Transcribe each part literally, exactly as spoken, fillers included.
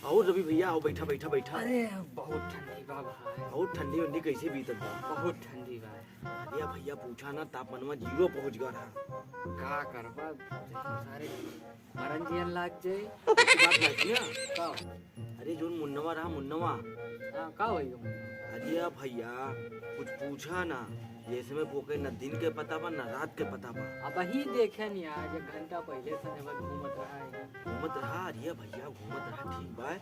और रवि भैया, आओ, बैठा, बैठा, बैठा। अरे, बहुत ठंडी बा भाई। बहुत ठंडी वंडी कैसे बीतत बा? बहुत ठंडी बा। अरे भैया, पूछा ना, तापमनवा जीरो पहुँच गवा रहा। का करबा, सारे मरन जियन लाग जाए। अच्छी बात लागी ना। का? अरे, जोन मुन्नवा रहा, मुन्नवा। हाँ, का होई गवा? अरे भैया, कुछ पूछा ना। ये समय पोके न दिन के पता बा, न रात के पता बा। अबहीं देखे नहीं, आज एक घंटा पहिले से जब घूमत रहा है। घूमत रहा, अरे भैया, घूमत रहा, ठीक बा।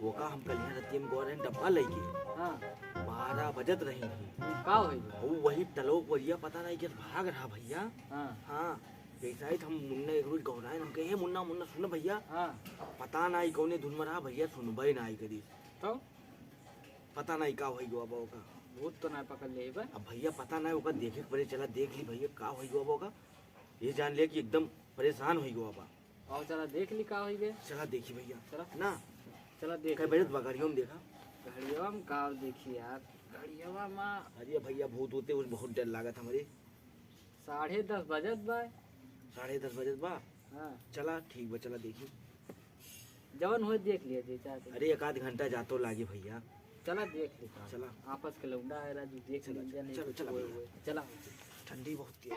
ओका हम कलिया रतिया में गवा रहे डब्बा लइके। हाँ। बारह बजत रही थी। का होई? वो वही तलोक वरिया पता नहीं के भाग रहा भैया। हाँ। हाँ। जैसा ही हम मुन्ना एक रोज गौरायन, हम कहे, "हे मुन्ना, मुन्ना, सुन भैया।" हाँ। अब पता ना आई कौने धुन में रहा भैया, सुनबे ना आई करी। तो? पता ना आई का होई गवा बा ओका। भूत तो ना पकड़ ले बा। अब भैया पता ना ओका देखे के पड़े, चला देख ली भैया का होई गवा बा ओका। ये जान लिया कि एकदम परेशान होई गवा बा। आओ चला देख ली का होई गए। चला देखी भैया। चला। ना। चला देख कै ली। बजत बा घड़ियों में देखा। घड़ियों में का देखी यार। घड़ियों में। अरे भैया भूत होते उस बहुत डर लागत हमरे। साढ़े दस बजत बा। साढ़े दस बजत बा? हाँ। चला, ठीक बा, चला देखी। जवन होए देख लिया जे चाहते। अरे, एक आध घंटा जातो लागे भैया। चला देख ले। चला। आपस के लौंडा है राजू, देख चला, ले, चला, जाने चला, कुछ चला होए भैया। होए। चला। ठंडी बहुत तेज।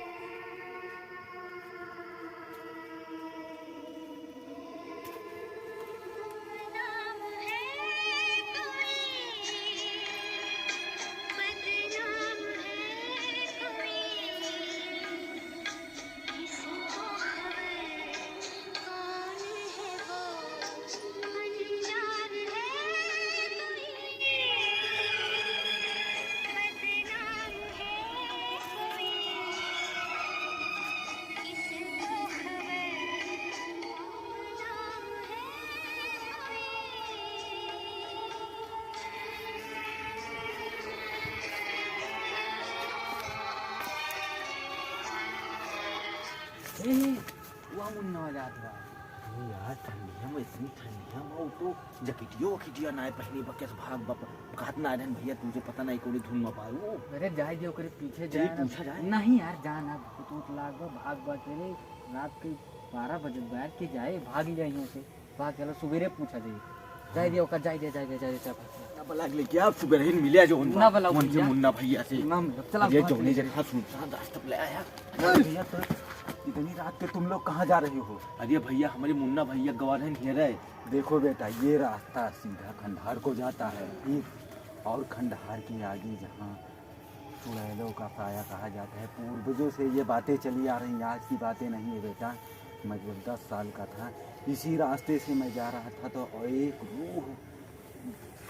ए, वह मुन्ना जात बा। अरे यार, ठंडिया में, इतनी ठंडिया में, वो तो जकिटियो वकिटिया ना है पहले, बकस भाग बप-, कहत ना रहन भैया, तुझे पता नहीं कौन धुन में पारू। अरे जाए दे, ओकरे पीछे चलिए, जाए ना। पूछा जाए। नहीं यार, जा ना, भूत वूत लाग बा, भाग बा, तेरे रात के बारह बजे बैठ के जाए, भाग ही जाए यहाँ से। बा, चलो, सुबेरे पूछा जाई। जाए दिया ओका, जाए दिया, जाए दिया, जाए दिया, चल। ना बला के लेके आओ, सुबेरे ही मिले जो ना बला उनसे, भैया। मुन्ना भैया से। ना, मतलब, चला, ये बात जोने नहीं। जगह सुनसान रास्ता पे ले आया। अरे भैया, तो इतनी रात के तुम लोग कहाँ जा रहे हो? अरे भैया, हमारे मुन्ना भैया गवा रहे हैं घेरे। देखो बेटा, ये रास्ता सीधा खंडहार को जाता है, ठीक? और खंडहार के आगे जहाँ चुड़ैलों का साया कहा जाता है। पूर्वजों से ये बातें चली आ रही हैं, आज की बातें नहीं है बेटा। मैं जब दस साल का था, इसी रास्ते से मैं जा रहा था तो एक रूह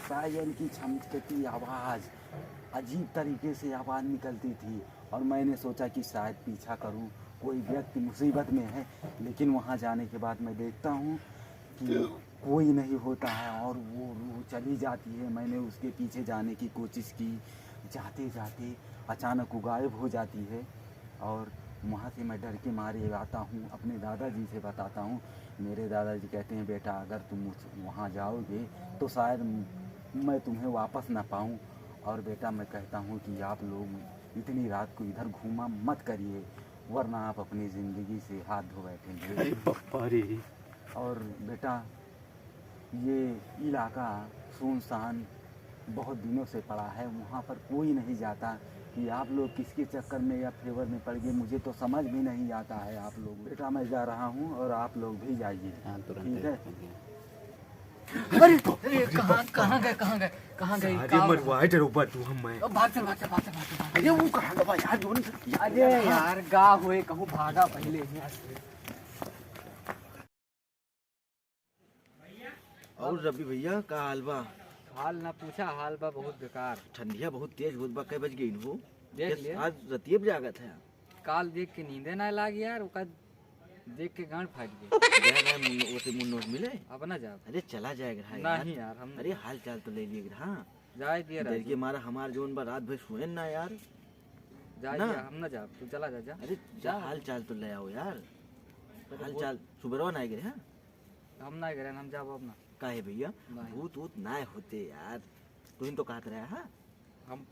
सायन की छमकती आवाज़, अजीब तरीके से आवाज़ निकलती थी और मैंने सोचा कि शायद पीछा करूं, कोई व्यक्ति मुसीबत में है। लेकिन वहां जाने के बाद मैं देखता हूं कि कोई नहीं होता है और वो रूह चली जाती है। मैंने उसके पीछे जाने की कोशिश की, जाते जाते अचानक वो गायब हो जाती है और वहाँ से मैं डर के मारे आता हूँ, अपने दादाजी से बताता हूँ। मेरे दादाजी कहते हैं, "बेटा, अगर तुम उस, वहाँ जाओगे तो शायद म-, मैं तुम्हें वापस ना पाऊँ।" और बेटा, मैं कहता हूँ कि आप लोग इतनी रात को इधर घूमा मत करिए, वरना आप अपनी ज़िंदगी से हाथ धो बैठेंगे। अरे बापा रे। और बेटा, ये इलाका सुनसान बहुत दिनों से पड़ा है, वहाँ पर कोई नहीं जाता। कि आप लोग किसके चक्कर में या फेवर में पड़ गए, मुझे तो समझ भी नहीं आता है आप लोग। बेटा, मैं जा रहा हूँ और आप लोग भी जाइए, हाँ, तुरंत ठीक है? पहुँच गए। अरे, अरे, कहाँ, कहाँ गए, कहाँ गए, कहाँ गए? सारे का मरवाए डरोबा तू हम मैं। अब भाग चल, भाग चल, भाग चल, भाग चल, भाग चल। अरे, वो कहाँ गवा यार, जो नहीं अरे यार, गा होए, कहूँ भागा पहले यहाँ से। और रवि भैया, का हाल बा? हाल ना पूछा, हाल बा बहुत बेकार। ठंडिया बहुत तेज होत बा, कै बज गई हो? देख केस लिया। आज रतिये बजागत है। काल देख के नींदे ना लाग यार, ओका देख के गांड फाट गई। गया ना मुन्नो, ओसे मुन्नो से मिले? अब ना जाब। अरे चला जाएगा यार। नहीं यार, हम अरे हाल चाल तो ले लिए, हाँ। जाए दिया डर राजू। के मारा हमार जोन बा रात भर सोएन ना यार। जाए ना। दिया, हम ना जाब, तू चला जा, जा। अरे जा, जा। हाल चाल तो ले आओ यार। अरे हाल वो चाल सुबरवा ना आए गए, हाँ? हम ना गए, हम जाब अब ना। काहे भैया? नहीं। भूत वूत ना होते यार, तुम तो कहत रहे, हाँ? हम,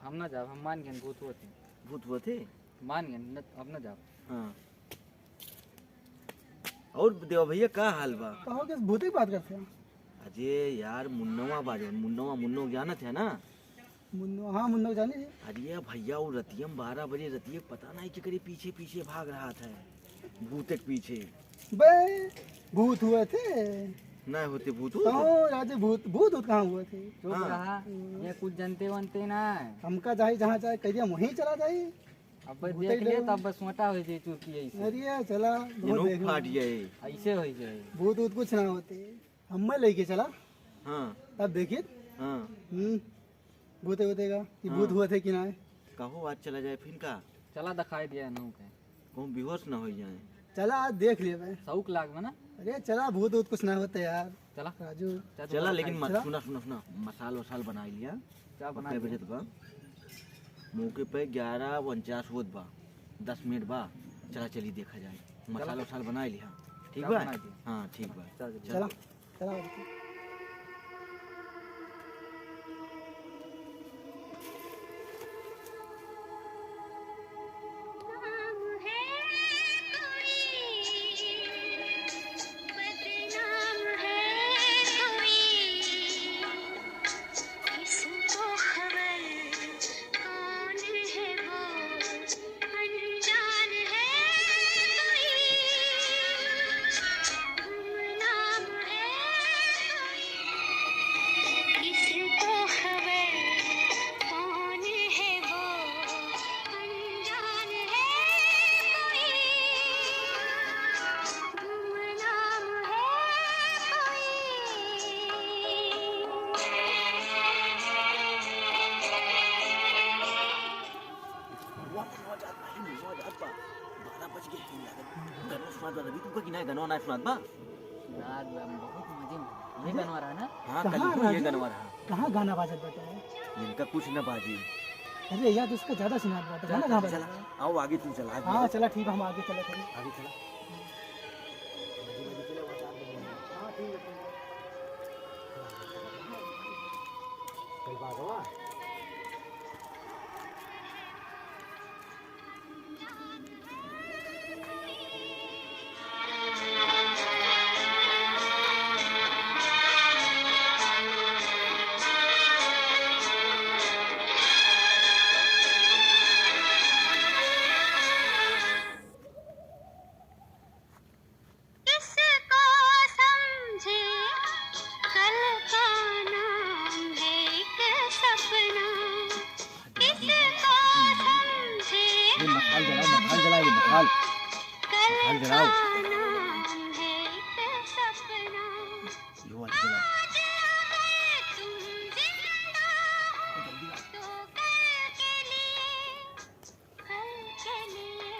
हम ना जाब, हम मान गए भूत होते। भूत होते? मान गए, न, अब ना जाब। हाँ। और देवा भैया, का हाल बा? कहो कि भूत की बात करते हैं। अरे यार, मुन्नवा बाजन, मुन्नवा, मुन्नो जानत है ना? मुन्नो, हाँ, मुन्नो जानी जी। अरे भैया, वो रतिया में बारह बजे रतिया के पता नहीं केकरे पीछे पीछे भाग रहा था। भूत के पीछे। बे, भूत हुए थे। नहीं होते भूत, भूत। तो राजे भूत, भूत, भूत कहाँ हुए थे? चुप हाँ। रहा, ये कुछ जनते वनते ना है। हमका जाए जहाँ जाए, कह दिया वहीं चला जाए। अब भूत देख ही ले, लोग। तब बस मोटा हो जाए चुकी ऐसे। अरे चला, ये बहुत नोक देख फाट लो। जाए। ऐसे हो जाए। भूत वूत कुछ ना होते। हमें लेके चला। हाँ। तब देखित। हाँ। हम्म। भूते भूते का, कि भूत हाँ। हुआ थे कि ना है? कहो, आज चला जाए फिर का? चला, दिखाई दिया नू के। कहूँ बेहोश ना हो जाए। चला, आज देख लेबे। शौक लाग में ना? अरे चला, भूत वूत कुछ ना होते यार। चला। राजू। चल, चला, तुम्हारा लेकिन खाई। मत, चला। सुना, सुना, सुना, मसाल वसाल बनाई लिया। क्या बनाई अपने लिया? बजट बा। मौके पे ग्यारह उनचास होत बा, दस मिनट बा। चला, चली देखा जाए। चला। मसाल वसाल बनाई लिया। ठीक क्या बा? बनाई लिया? हाँ, ठीक बा। चल, चल। चला। चला। बारह बज गए हैं यार। गनवा सुनात बा, रवि, तुमका कि ना गनवा ना सुनात बा? यार, हम बहुत मजे में। ये अरे, गनवा रहा ना? हाँ, कहाँ कल ये राजू? गनवा रहा। कहाँ गाना बाजत बाटे? इनका कुछ ना बाजी। अरे यार, तो उसका ज्यादा सुनात बाटे। चल, गाना कहाँ चल, बाजत चल। बा? आओ, आगे तू चल, आगे। हाँ, चला, ठीक है, हम आगे चले थे। आगे चला। हाँ, ठीक है, ठीक है। कल बागवा। किसको समझे, कल का नाम है एक सपना। किसको समझे, ये मसाल जलाओ, मसाल जलाओ, ये मसाल। कल मसाल जलाओ। का नाम है एक सपना। ये वाला जलाओ। आज अगर तुम जिंदा हो, जल्दी आओ। तो कल के लिए, कल के लिए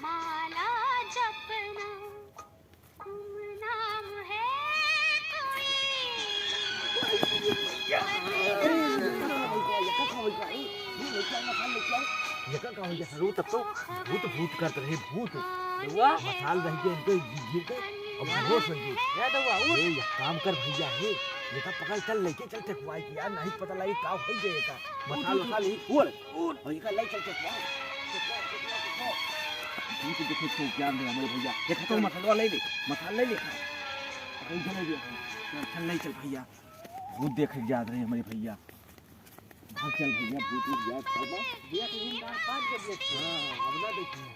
माला जपना। गुमनाम है कोई। ये का हो गया? रो तब तो भूत भूत करत रहे, भूत। रउआ? मसाल रह गए इनके गिर गिर के, अब बेहोश हो गए। ए रउआ, उठ। ए, एक काम कर भैया, हे, ये का पकड़, चल लेके चल टेकवाई के यार, नहीं पता लगे का हो गए का। मसाल उठ, उठ, वसाल उठ। ही, उठ, उठ। और ये का ले चल टेकवा। टेकवा, टेकवा, टेकवा। ये तो देखो, इसको ज्ञान दे हमारे भैया। देखो तो मसालवा ले ले, मसाल ले ले। अरे चल, चल, चल, चल, नहीं चल भैया। भूत देख के जात रहे हमारे भैया। भाग चल भैया, भूत उठ गया, छोड़ दो। भैया, तुम बात, बात कर दिया। हाँ, अब ना देखिए।